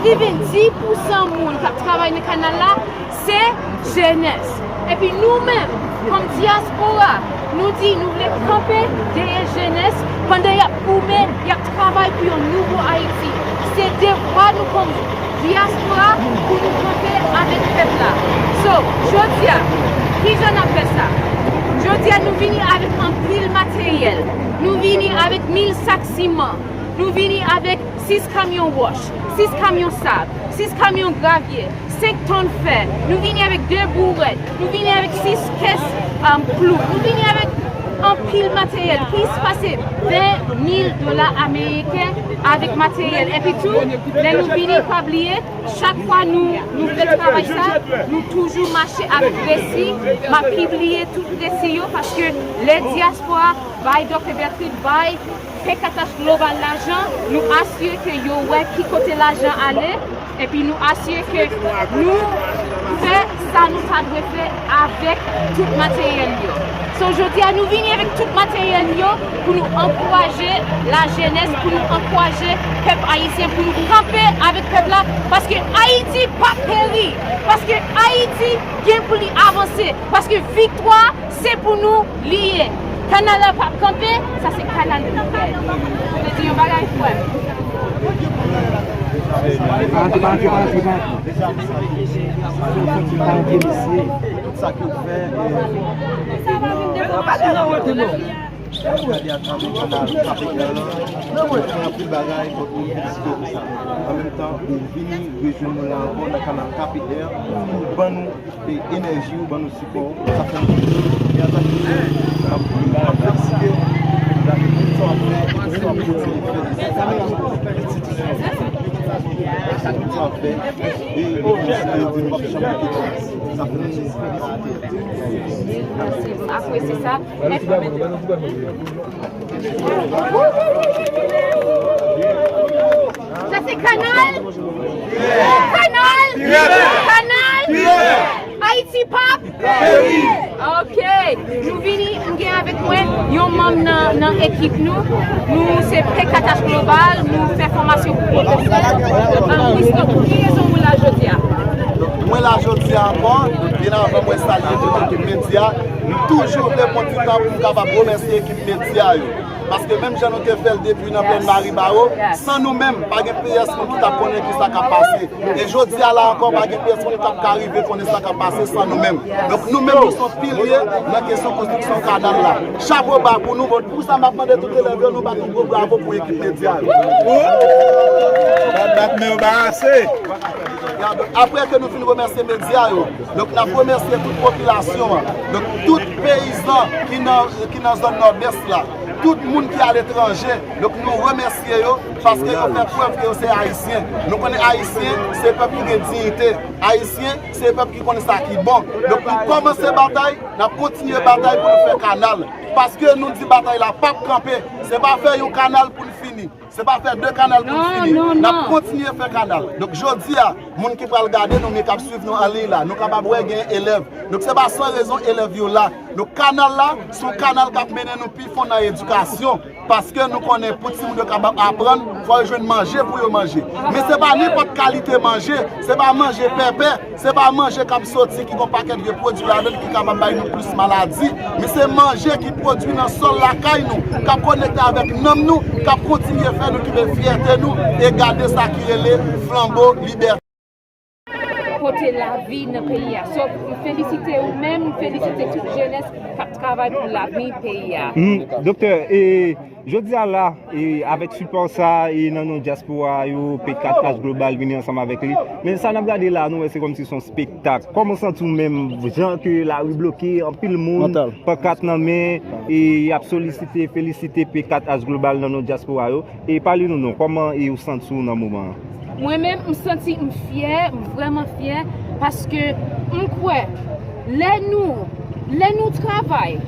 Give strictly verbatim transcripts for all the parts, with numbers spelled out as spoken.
Even dis pousan moun k ap travay nan kanal la, se jenès. Epi nou menm, kòm dyaspora, nou di nou vle kanpe dèyè jenès pandan y ap goumen, y ap travay pou yon nouvo Ayiti. Se devwa nou kòm dyaspora pou nou kanpe avèk pèp la. So, jodi a, kijan n ap fè sa? Jodi a, nou vini avèk anpil materyèl. Nou vini avèk mil sak siman. Nou vini avèk sis kamyon wòch, sis kamyon sab, sis kamyon gravye, senk tòn fè. Nou vini avèk de bourèt. Nou vini avèk sis kès, um, klou. Nou vini avèk anpil materyèl, plis pase ven mil dola ameriken avèk materyèl. Epi tou, lè nou vini, pa bliye, chak fwa nou, nou fè travay sa, nou toujou mache ak resi. M ap pibliye tout resi yo, paske lè dyaspora bay Doktè Bertrude, bay P K H Global lajan, nou asire ke yo wè ki kote lajan ale, epi nou asire ke nou fè sa nou ta dwe fè avèk tout materyèl yo. So, jodi a, nou vini avèk tout materyèl yo pou nou ankouraje lajenès, pou nou ankouraje pèp ayisyen, pou nou kanpe avèk pèp la, paske Ayiti p ap peri, paske Ayiti gen pou li avanse, paske viktwa se pou nou li ye. Kanal la p ap kanpe, sa se kanal pou nou fè. Ou te di yon bagay, frè m? Tout sa ke w fè, e, gade atravè kanal K P R lan, ou fè anpil bagay, donk nou felisite w pou sa. An menm tan, ou vini rejwenn nou la ankò nan kanal K P R pou ban nou e enèji ou, ban nou sipò ou, sa fè nou plezi. E antanke jèn, n ap, n ap felisite w, gade tout sa w ap fè, e tout sa w ap kontinye fè, e sa k ap enstitisyon sa, tout sa w ap fè, e nou konsidere ke nou p ap janm kite w. Sa fè nou plezi. Mèsi, m apresye sa. Sa se kanal? Kanal? Kanal? Ayiti p ap? Ok. Nou vini, m gen avèk mwen yon manm nan, nan ekip nou. Nou se P K H Global, nou fè fòmasyon pou pwofesè. An, Christophe, pou ki rezon ou la jodi a? Mwen la jodi a ankò, byen avan mwen salye tout ekip medya, nou toujou vle pran ti tan pou nou kapab remèsye ekip medya yo. Paske menm jan nou te fè l depi nan plèn Maribawo, san nou menm, pa gen pyès moun ki t ap konnen ki sa k ap pase. E jodi a la ankò, pa gen pyès moun ki t ap ka rive konnen sa k ap pase san nou menm. Donk nou menm, nou se yon pilye nan kesyon konstriksyon kanal la. Chapo ba pou nou, bon, pou sa m ap mande tout elèv yo, nou bat yon gwo bravo pou ekip medya yo. Bat, bat men yo ba ase. Apre ke nou fin remèsye medya yo, donk n ap remèsye tout popilasyon an, donk tout peyizan ki nan, ki nan zòn Nòdès la, tout moun ki aletranje, donk nou remèsye yo paske yo fè prèv ke yo se Ayisyen. Nou konnen Ayisyen se pèp ki gen diyite, Ayisyen se pèp ki konnen sa ki bon. Donk nou kòmanse batay, n ap kontinye batay pou nou fè kanal. Paske nou di batay la p ap kanpe, se pa fè yon kanal pou n fini. Se pa fè de kanal pou n fini. N ap kontinye fè kanal. Donk jodi a, moun ki pral gade nou, men k ap swiv nou an liy la, nou kapab wè gen elèv. Donk se pa san rezon elèv yo la. Donk kanal la, se yon kanal k ap mennen nou pi fon nan edikasyon. Paske nou konnen pou timoun yo kapab aprann, fò yo jwenn manje pou yo manje. Men se pa nenpòt kalite manje, se pa manje pèpè. Se pa manje k ap soti ki gon pakèt vye pwodui ladan l ki kapab bay nou plis maladi, men se manje ki pwodui nan sòl lakay nou, k ap konekte avèk nanm nou, k ap kontinye fè nou kenbe fyète nou e gade sa ki rele flanbo libète. Pote lavi nan peyi a. So, m felisite ou menm, m felisite tout jenès k ap travay pou lavni peyi a. Hmm, doktè, e, Jodi a la, e, avèk sipò sa, e, nan non dyaspora yo, P K H Global vini ansanm avèk li. Men sa n ap gade la, nou wè se kòmsi se yon spektak. Kòman w santi w menm, jan ke lari bloke, anpil moun, pankat nan men, e, y ap solisite, felisite P K H Global nan non dyaspora yo. E pale nou non, kòman, e, ou santi w nan moman an? Mwen menm, m santi m fyè, m vrèman fyè, paske m kwè, lè nou, lè nou travay,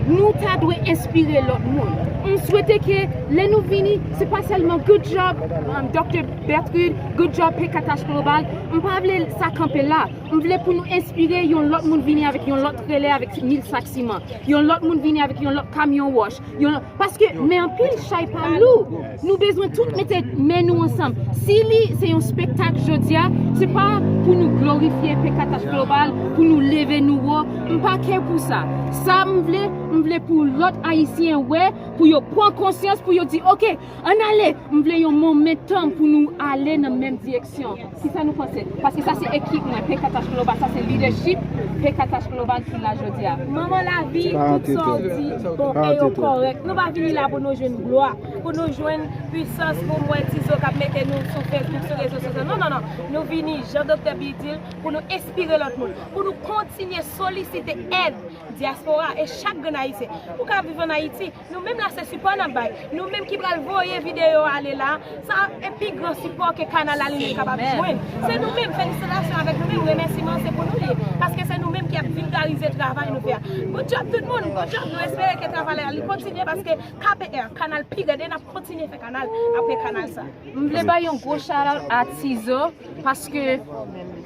nou ta dwe enspire lòt moun. M swete ke lè nou vini, se pa sèlman good job, um, Doktè Bertrude, good job P K H Global. M pa vle sa kanpe la. M vle pou nou enspire yon lòt moun vini avèk yon lòt trelè avèk mil sak siman. Yon lòt moun vini avèk yon lòt kamyon wòch. Yon lòt, paske men anpil chay pa lou. Nou bezwen tout mete men nou ansanm. Si li se yon spektak jodi a, se pa pou nou glorifye P K T H Global, pou nou leve nou wo. M pa kè pou sa. Sa m vle, m vle pou lòt Ayisyen wè, pou yo pran konsyans, pou yo di, "Oke, ann ale." M vle yon momentum pou nou ale nan menm direksyon. Kisa nou panse? Paske sa se ekip mwen, P K T H Global, sa se lidèchip P K T H Global ki la jodi a. Manman lavi, tout sa w di, bon, e yo kòrèk. Nou pa vini la pou nou jwenn glwa, pou nou jwenn pwisans, pou m wè Tizo k ap mete nou sou Facebook, sou rezo sosyo. Non, non, non. Nou vini, jan Doktè Bi di l, pou nou enspire lòt moun, pou nou kontinye solisite èd dyaspora e chak grenn Ayisyen. Ou ka viv ann Ayiti, nou menm la se sipò n ap bay. Nou menm ki pral voye videyo ale la, sa e pi gran sipò ke kanal la li menm kapab jwenn. Se nou menm, felisitasyon avèk nou menm, remèsiman se pou nou li ye. Paske se nou menm ki ap vilgarize travay nou fè a. Good job tout moun, good job, nou espere ke travay la li kontinye paske K P R, kanal pi rèd, e n ap kontinye fè kanal apre kanal sa. M vle bay yon gwo shout out a Tizo, paske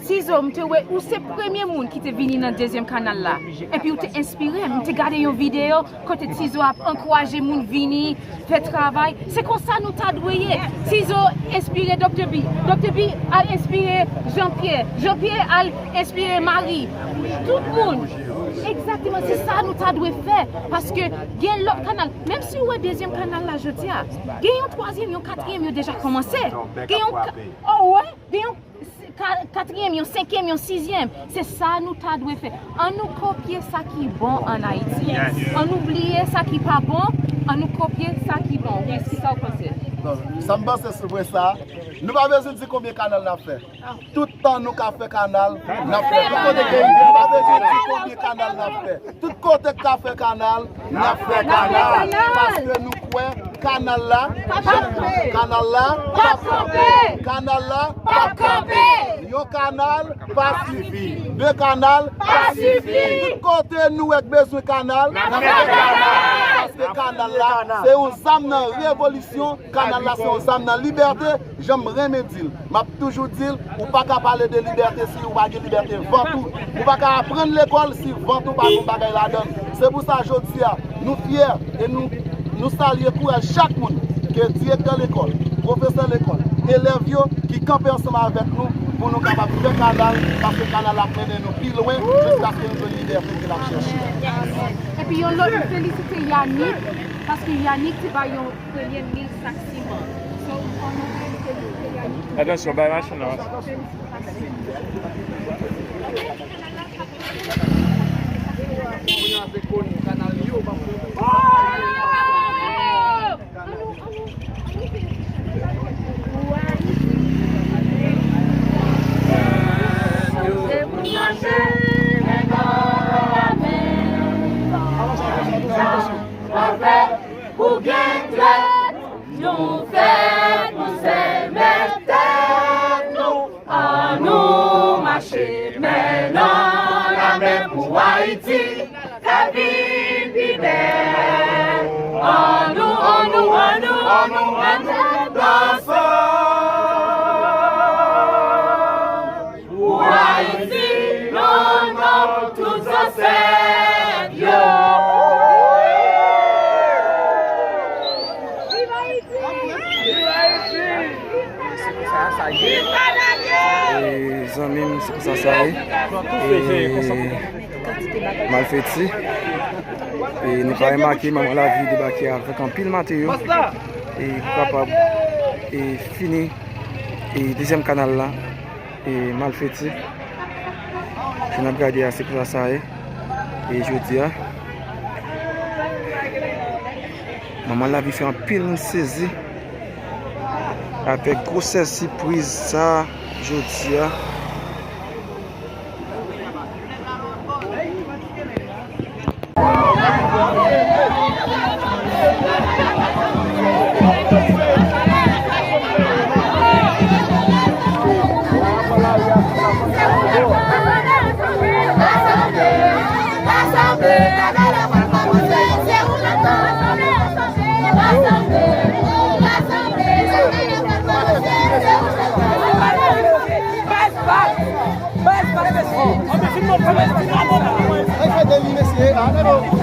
Tizo, m te wè ou se premye moun ki te vini nan dezyèm kanal la. Epi ou te enspire m. M te gade yon videyo kote Tizo ap ankouraje moun vini fè travay. Se konsa nou ta dwe ye. Tizo enspire Doktè Bi. Doktè Bi al enspire Jean Pierre. Jean Pierre al enspire Marie. Tout moun. Egzakteman, se sa nou ta dwe fè. Paske gen lòt kanal. Menm si w wè dezyèm kanal la jodi a, gen yon twazyèm, yon katriyèm, yo deja kòmanse. Gen yon ka-, oh, wè, gen yon ka-, katriyèm, yon senkyèm, yon sizyèm. Se sa nou ta dwe fè. An nou kopye sa ki bon ann Ayiti. An nou bliye sa ki pa bon. An nou kopye sa ki bon. Wi, kisa w panse? Bon, sa m panse sou pwen sa, nou pa bezwen di konbyen kanal n ap fè. Tout tan nou ka fè kanal, n ap fè. Tout kote ke rivyè, nou pa bezwen di konbyen kanal n ap fè. Tout kote k ka fè kanal, n ap fè kanal. Paske nou kwè kanal la, kanal la p ap kanpe. Kanal la p ap kanpe. Yon kanal pa sifi. De kanal pa sifi. Tout kote nou wè k bezwen kanal, n ap fè kanal. Paske kanal la, se yon zam nan revolisyon. Kanal la, se yon zam nan libète. Jan m renmen di l, m ap toujou di l, ou pa ka pale de libète si ou pa gen libète vant ou. Ou pa ka aprann lekòl si vant ou pa gen bagay ladan l. Se pou sa jodi a, nou fyè e nou, nou salye kouraj chak moun, ke direktè lekòl, pwofesè lekòl, elèv yo ki kanpe ansanm avèk nou pou nou kapab fè kanal, paske kanal la ap mennen nou pi lwen jiskaske nou jwenn libète ke n ap chèche. Epi yon lòt, m felisite Yanick, paske Yanick te bay yon premye mil sak siman. So, an nou felisite Yanick. Atansyon, bay machin nan. Pou gen trèt, nou fèt, nou se mèt tèt nou. An nou mache men nan lamen pou Ayiti ka vin pi bèl. An nou, an nou, an nou, an nou, an nou danse ansanm pou Ayiti, nan non tout zansèt yo. Viv Ayiti! Viv Ayiti! E, zanmi m, se konsa sa ye. E, Malfeti. E, nou ka remake, Manman Lavi debake avèk anpil materyo. E, pou kapab, e, fini, e, dezyèm kanal la. E, Malfeti. Jan n ap gade a, se konsa sa ye. E jodi a, Manman Lavi fè anpil moun sezi avèk gwosè sipriz sa jodi a. Gade non.